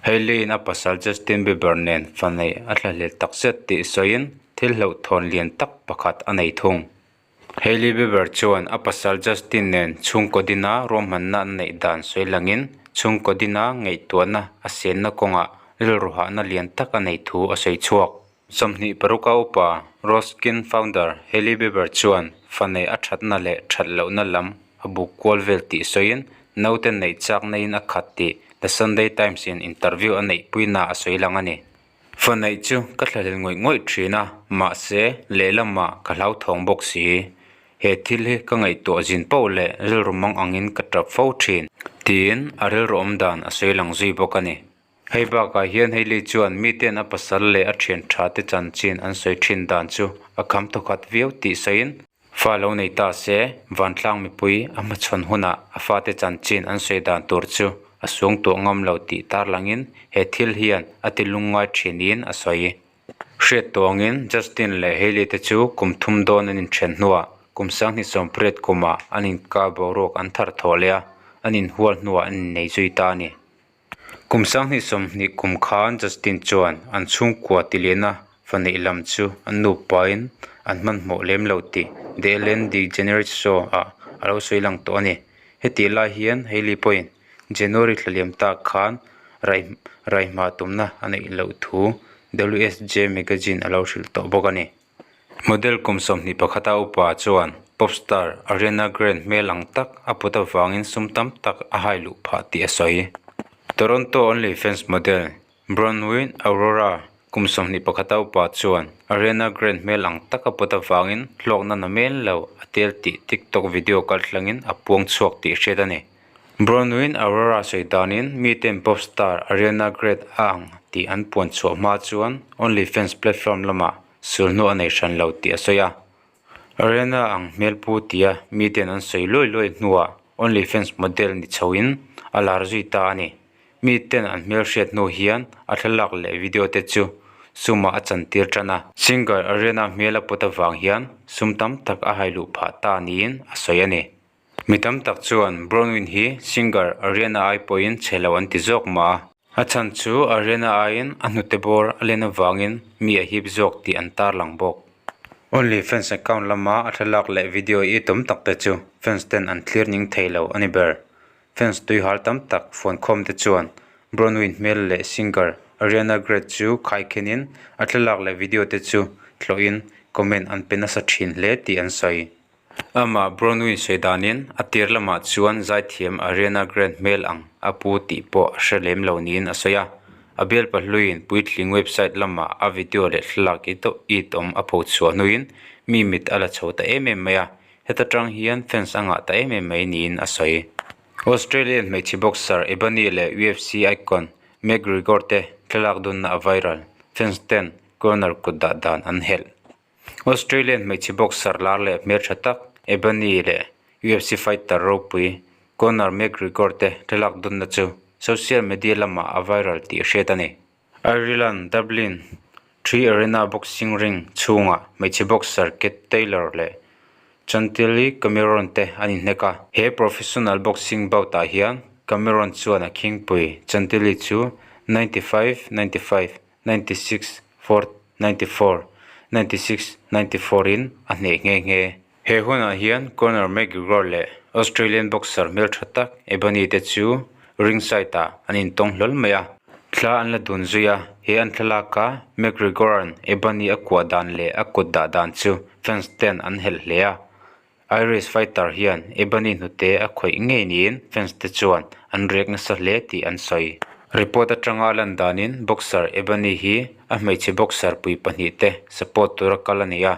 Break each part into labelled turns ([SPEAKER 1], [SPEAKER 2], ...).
[SPEAKER 1] Hailey-in a pasal Justin Bieber nen fa neih a thlahlel takzet tih sawiin thil hlauhthawn lian tak pakhat a nei thung. Hailey Bieber chuan a pasal Justin nen chhungkaw dina ruahmanna an neih dan sawi langin chhungkaw dina ngaihtuahna a senna kawngah rilru hahna lian tak a nei thu a sawi chhuak. 26 a upa Roskin founder Hailey Bieber chuan fa neih a thatna leh that lohna lam a buk kual vel tih sawiin naute neih chak naiin a khat tih The Sunday Times in interview a neihpuina a sawi lang a ni. Fa neih chu ka thlahlel ngawih ngawih thin a, mahse lehlamah ka hlauthawng bawk si. He thil hi ka ngaihtuah zin poh leh rilru mang angin ka tap fo thin, tiin a rilru awm dan a sawi lang zui bawk a ni. Hei bakah hian Hailey chuan miten a pasal leh a thian tha te chanchin an sawi thin dan chu a kham thawkhat viau tih sawiin, fa lo nei ta se vantlang mipui a hmachhawn hunah a fate chanchin an sawi dan tur chu a suang tuah ngam lo tih tarlangin he thil hian a ti lungngai thinin a sawi. Hriat tuangin Justin leh Hailey te chu kum thum dawn an inthen hnuah kum 2020 kumah an inkar boruak an thar thawh leh a, an inhual hnuah an innei zui ta a ni. Kum 2020 kum khan Justin chuan an chhungkua tiliana fa neih lam chu an nupain an hmanhmawh lem lo tih The Ellen DeGeneres Show ah a lo sawi lang tawh a ni. Hetih lai hian Hailey pawhin January thla liam tak khan raihma tumna a neih loh thu WSJ Magazine a lo hrilh tawh bawk a ni. Model kum 21 a upa chuan pop star Ariana Grande hmel ang tak a put avangin sum tam tak a hai luh phah tih a sawi. Toronto OnlyFans model Bronwyn Aurora kum 21 a upa chuan Ariana Grande hmel ang tak a put avangin hlawkna namen lo a tel tih TikTok video kalthlangin a puang chhuak tih hriat a ni. Bronwyn Aurora sawi danin miten pop star Ariana Grande a ang tih an puan chhuah hma chuan OnlyFans platform lamah sulhnu a nei hran lo tih a sawi a. Ariana ang hmel pu tia miten an sawi luai luai hnuah OnlyFans model ni chhoin a lar zui ta a ni. Miten an hmel hriat hnu hian a thlalak leh video te chu sumah a chantir tan a. Singer Ariana hmel a put avang hian sum tam tak a hai luh phah ta niin a sawi a ni. Mi tam tak chuan Bronwyn hi singer Ariana ai pawhin chhe lo an ti zawk mah a. A chhan chu Ariana aiin a hnute bawr a len avangin mi a hip zawk tih an tarlang bawk. OnlyFans account lama a thlalak leh video i tum tak te chu fans ten an thlir ning thei lo a ni ber. Fans tuihal tam tak fuankhawm te chuan Bronwyn hmel leh singer Ariana Grande chu khaikhenin a thlalak leh video te chu tlawhin comment an pe nasa thin hle tih an sawi. Amah Bronwyn sawi danin a tir lamah chuan zaithiam Ariana Grande hmel ang a pu tih pawh a hre lem lo niin a sawi a. A bialpa hluiin puitling website lamah a video leh thlalak i tawh it awm a pho chhuah hnuin mi mit a la chho ta em em mai a, heta tang hian fans a ngah ta em em mai niin a sawi. Australian hmeichhe boxer Ebony leh UFC icon McGregor te thlalak dunna a viral, fans ten Conor kut dah dan an helh. Australian hmeichhe boxer lar leh hmeltha tak Ebony leh UFC fighter ropui Conor McGregor te thlalak dunna chu social media lamah a viral tih hriat a ni. Ireland Dublin Three Arena boxing ring chhungah hmeichhe boxer Kat Taylor leh Chantelle Cameron te an inhnek a. He professional boxing bout ah hian Cameron chuan a khingpui Chantelle chu 95, 95, 96, 4, 94, 96, 94 in a hneh nghe nghe. He hunah hian Conor McGregor leh Australian boxer hmeltha tak Ebony te chu ringside ah an intawng hlawl mai a. Thla an la dun zui a, he an thlalak a McGregor-a'n Ebony a kuah dan leh a kut dah dan chu fans ten an helh hle a. Irish fighter hian Ebony hnute a khawih ngei niin fans te chuan an rek nasa hle tih an sawi. Report atanga a lan danin boxer Ebony hi a hmeichhe boxer pui pahnih te support tura kal a ni a.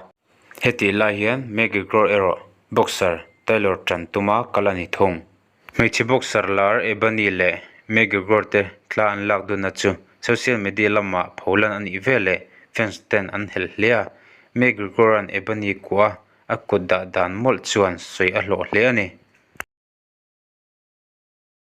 [SPEAKER 1] Hetih lai hian McGregor erawh boxer Taylor tan tuma kal a ni thung. Hmeichhe boxer lar Ebony leh McGregor te thla an lak dunna chu social media lamah pholan a nih veleh fans ten an helh hle a. McGregor-a'n Ebony kuah a kut dah dan mawlh chuan sawi a hlawh hle a ni.